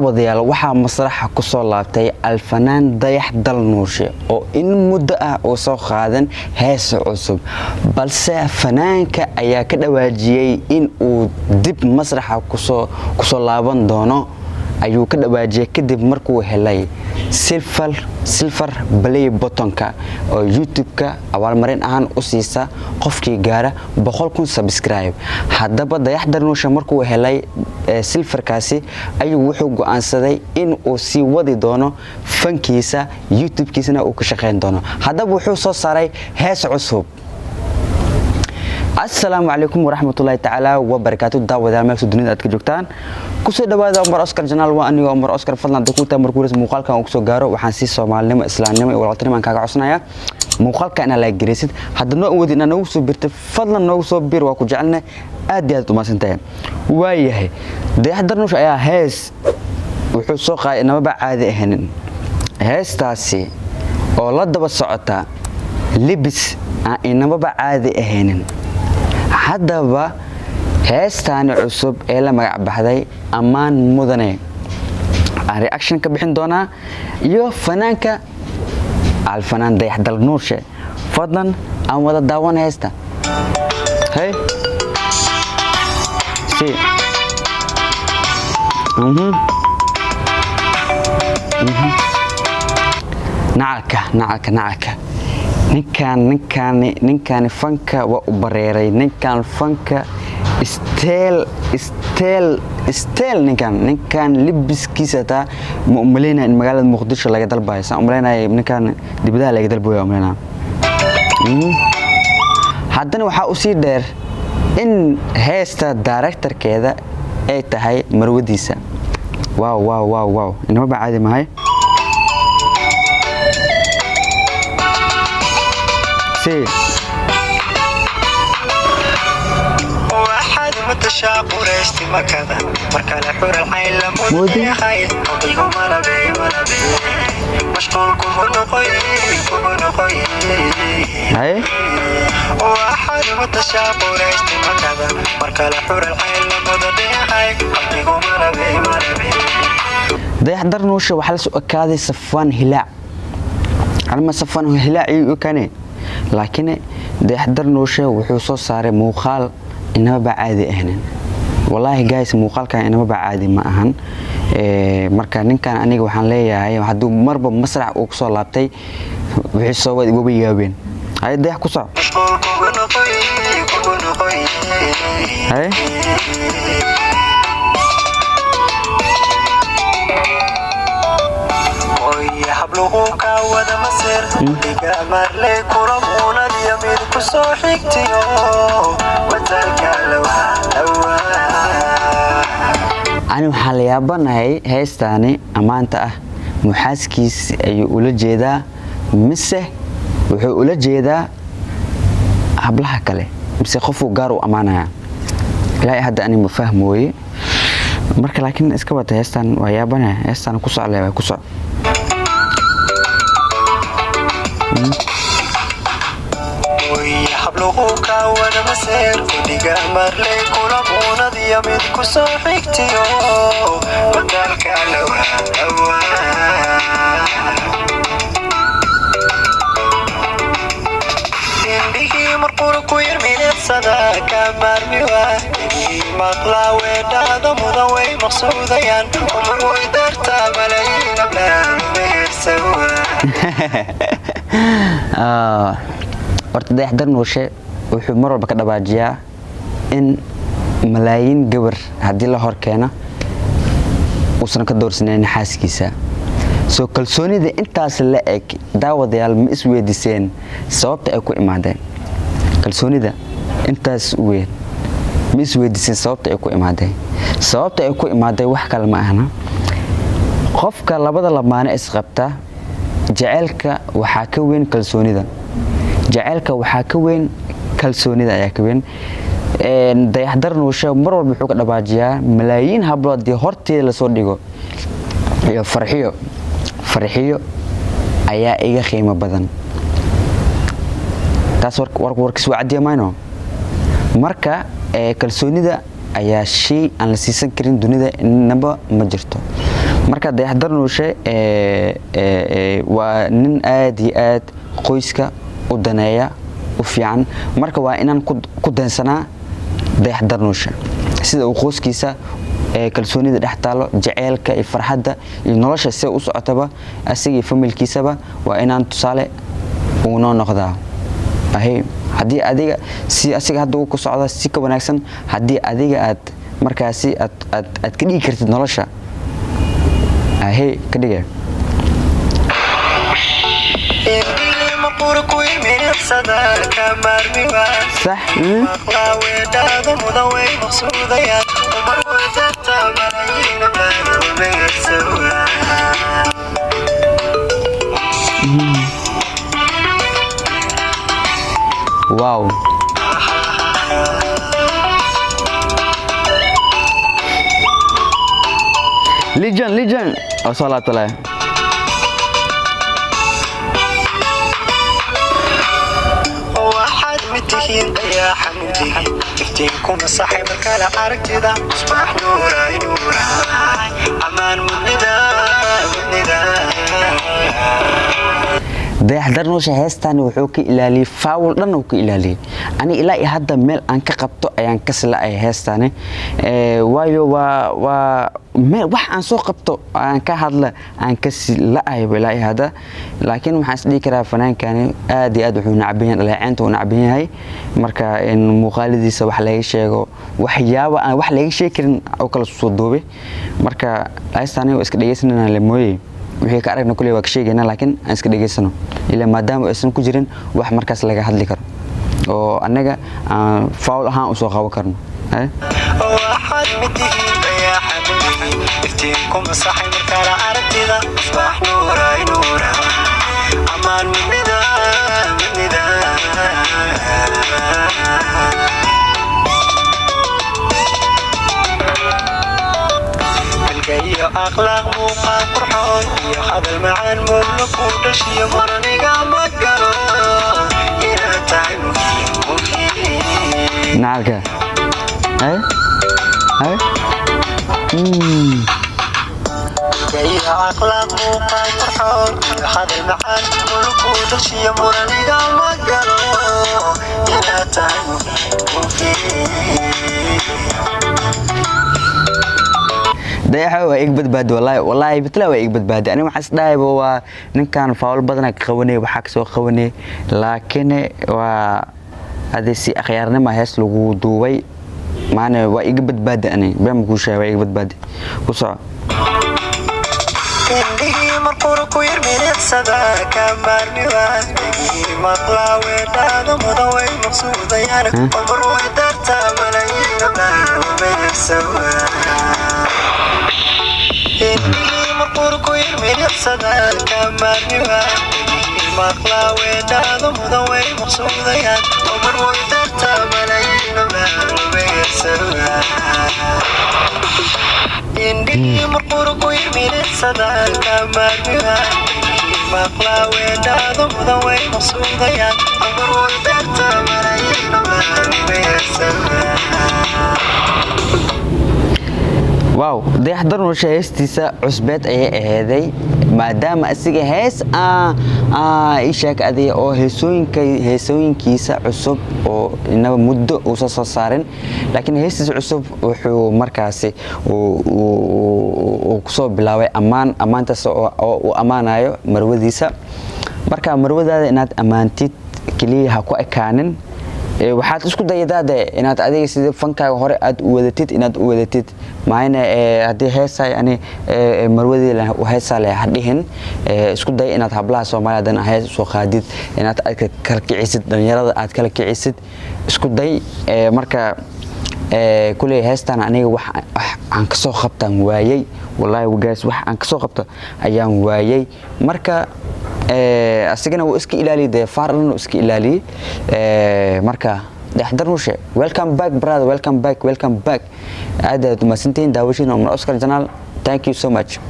Wadayaal, waxaa masraxa kusoo laabtay alfanaan Dayax Dalnuushe oo in muddo ah uu soo qaadan heesa cusub, balse fanaanka ayaa ka dhawaajiyey in uu dib masraxa kusoo laaban doono ayuu ka dhawaajiyey, kadib markuu helay silver play buttonka oo YouTube-ka abaalmarin ahaan u siisa qofkii gaara 100,000 subscribe. Haddaba Dayax Dalnuushe markuu helay silverkaasi ayuu wuxuu go'aansaday in uu sii wadi doono fankiisa, YouTube-kiisana uu ka shaqayn doono. Haddaba wuxuu soo saaray hees cusub. Asalaamu calaykum waraxmatullaahi tacaala wabarakaatu. Daawadayaal, meel dunida aad ka joogtaan, kusoo dhawaada Umar Oscar Channel. Waa aniga Umar Oscar. Fadlan hadda ku taa markuuris muuqaalkan uu kusoo gaaro, waxaan si Soomaalinimo, Islaamnimo iyo walaaltinimo aan kaaga codsanayaa muuqaalka inaad like garaysid. Hadda noo awoodid inaad noogu soo birtay, fadlan noogu soo bir. Waa ku jecelna, aad iyo aad umahadsantahay. Waayahay, Dayax Darnuush ayaa hees wuxuu soo qaaday inamaba caadi ahanin, heestaasi oo la daba socota libis aan inamaba caadi ahaynin. Haddaba heestaani cusub ee la magac baxday Ammaan Mudane aan reaction ka bixin doonaa iyo fanaanka alfanaan Dayax Dalnuurshe. Fadlan aan wada daawan heesta. Hey, si nacalka, nacalka, nacalka! Ninkaan, ninkaani, ninkaani fanka waa u bareeray. Ninkaan fanka style, style, style. Ninkaan libiskiisa taa ma umaleynaya in magaalada Muqdisho laga dalbayo. Saan umaleynaya, ninkaan dibadaha laga dalbayo umaleynaya. Haddana waxaa usii dheer in heesta directorkeeda ay tahay marwadiisa. Wow, wow, wow, wow! Inamaba caadi mahay. Si Waxaad matashaa quraysti Makada, markale xural cayn la mudayahay, qalbigu malabey malabey, mashquul kugu noqoy, kugu noqoy. Haye. Waxaad matashaa quraysti Makada, markale xural cayn la mudayahay, qalbigu malabey malabey. Dayax Darnuusha waxaa la soo ekaaday Safwaan Hilaac. Alma Safwaan Hilaac ayuu ekane, laakiin Dayax Darnuushe wuxuu soo saaray muuqaal inamaba caadi ahnin. Wallaahi guys, muuqaalkan inamaba caadi ma ahan. Marka ninkan aniga waxaan leeyahay, hadduu marba masrax uu kusoo laabtay, wixii soo wad waba yaabeen. Haye, Dayax, ku soc. Mashquul kugu noqoy, kugu noqoy. Haye. Oy, habluhu ka wada masir dhiga marley kula muunadiyo mid ku soo xigtiyo wataalka lawa lawa. Ani waxaan la yaabanahay, heestaani ammaanta ah muxaaskiis ayuu ula jeedaa mise wuxuu ula jeedaa hablaha kale, mise qofuu gaar u ammaanaya? Ilaa hadda ani ma fahmooye. Marka laakiin iska wata heestan, waa yaabanahay heestan. Ku soc le, ku soc. Oy, habluhu ka wada masir dhiga marley kula muunadiyo mid ku soo xigtiyo wataalka lawa lawa. Indhihii marqura ku yar milicsada ka maarmi waa dhegihii maqlaa weedhaada mudan, way maqsuudayaan umar way dartaa malayiin ablaan mehersawa. Horta Dayax Darnuushe wuxuu mar walba ka dhawaajiyaa in malaayiin gabar haddii la hor keeno uusan ka doorsanayn xaaskiisa. Soo kalsoonida intaas la eg, daawadayaal, ma isweydiiseen sababta ay ku imaadeen? Kalsoonida intaas u weyn, ma isweydiiseen sababta ay ku imaadeen? Sababta ay ku imaadeen wax kale ma ahna. Qofka labada lamaane isqabta, jaceylka waxaa ka weyn kalsoonida. Jaceylka waxaa ka weyn kalsoonida ayaa ka weyn. Dayax Darnuushe mar walba wuxuu ka dhawaajiyaa malaayiin hablood haddii horteeda lasoo dhigo iyo Farxiyo, Farxiyo ayaa iga qiimo badan. Taas warkiis waa caddiya mayno. Marka kalsoonida ayaa shay aan la siisan karin dunida, inaba ma jirto. Marka Dayax Dalnuurshe waa nin aad iyo aad qoyska u daneeya, u fiican. Marka waa inaan ku deensanaa Dayax Dalnuurshe sida uu qoyskiisa kalsoonida dhex taalo, jaceylka iyo farxadda iyo nolosha si u socotaba, asiga iyo familkiisaba waa inaan tusaale uu noo noqdaa. Ahe, haddii adiga si asiga hadda uu ku socda si ka wanaagsan, haddii adiga aad markaasi aad ka dhigi kartid nolosha, ahe, ka dhiga. Indhihii marqura ku yirmiriqsada ka maarmi waay. Sax. Maqlaa weedhaada mudan way maqsuudayaan, umar way dartaa malaayiin hablaan. Wow. Legend, legend. Oo soo laabta leh. Waxaad mid tihiin dayaxa mugdigi iftiinkuma saxay markale aragtida musbaax nuuray nuuray ammaan mudnida mudnida. Dayax Dalnuurshe heestani wuxuu ka ilaaliyey faawul dhan uu ka ilaaliyey. Ani ilaa iyo hadda meel aan ka qabto ayaan ka sila'ay heestani. Waayo waa meel wax aan soo qabto aan ka hadla aan ka sila'ayba ilaa iyo hadda. Laakiin waxaan is dhihi karaa fanaankani aad iyo aad wuxuu nacban yahay dhaleeceynta, uu nacban yahay. Marka in muuqaaladiisa wax laga sheego, waxyaaba aan wax laga sheegi karin oo kala soo duubay. Marka heestani waa iska dhegeysanayna lemooyey, wixii ka aragna kuley waa ka sheegayna, laakiin aan iska dhegeysano ilaa maadaama aysan ku jirin wax markaas laga hadli karo oo annaga aan faul ahaan usoo qaban karno. Eh? Waxaad mid tihiin dayaxa mugdigi iftiinkuma saxay markale aragtida musbaax nuuray nuuray ammaan mudnida mudnida. Milga iyo akhlaaq, muuqaal qurxoon iyo hadal macaan, mudlo ku dhashiyo muraniga ma galo inaad tahay muhiim muhiim. Nacalka. Eh? Eh? Iyo akhlaaq, muuqaal qurxoon iyo hadal macaan, mudlo ku dhashiyo muraniga ma galo inaad tahay muhiim muhiim. Dayaxa waa ig badbaadi, wallaahi, wallaahi bitla waa ig badbaadi. Ani waxaan isdhahayba waa ninkan faul badana ka qabanay, waxaa kasoo qabanay, laakiin waa adi si akhyaarnima hees lagu duubay maana waa iga badbaadi. Ani been kuu sheegay, waa iga badbaadi. Ku soco. Indhihii marqura ku yirmiriqsada ka maarmi waay, dhegihii maqlaa weedhaada mudan way maqsuudayaan, umar way dartaa malaayiin hablaan. Indhihii marqura ku yirmiriqsada ka maarmi waay, dhegihii maqlaa weedhaada mudan way maqsuudayaan, umar way dartaa malaayiin hablaan. Indhihii marqura ku yirmiriqsada ka maarmi waay, dhegihii maqlaa weedhaada mudan way maqsuudayaan, umar way dartaa malaayiin hablaan. Wow, Dayax Dalnuurshe heestiisa cusbeed ayay aheeday, maadaama asiga hees ii sheeg adiga oo heesooyinka heesooyinkiisa cusub oo inaba muddo uusan soo saarin, laakiin heestiisa cusub wuxuu markaasi uu kusoo bilaabay ammaan, ammaantaas oo uu ammaanayo marwadiisa. Marka marwadaada inaad ammaantid keliya ha ku ekaanin. Waxaad isku daydaa de inaad adiga sida fankaaga hore aad u wadatid, inaad u wadatid maayna haddii heesaay ani marwadii heesaa leh ha dhihin. Isku day inaad hablaha Soomaaliya haddana hees usoo qaadid, inaad aad kala kicisid dhalinyarada, aad kala kicisid isku day. Marka kuley heestan aniga wax aan kasoo qabtaan waayey, wallaahi wagaas, wax aan kasoo qabto ayaan waayey. Marka asigana wuu iska ilaaliyey dee, faar dhan wuu iska ilaaliyey. Marka Dayax Dalnuurshe, welcome back brother, welcome back, welcome back. Aad aad umahadsantihiin daawashiina Umar Oscar Channel. Thank you so much.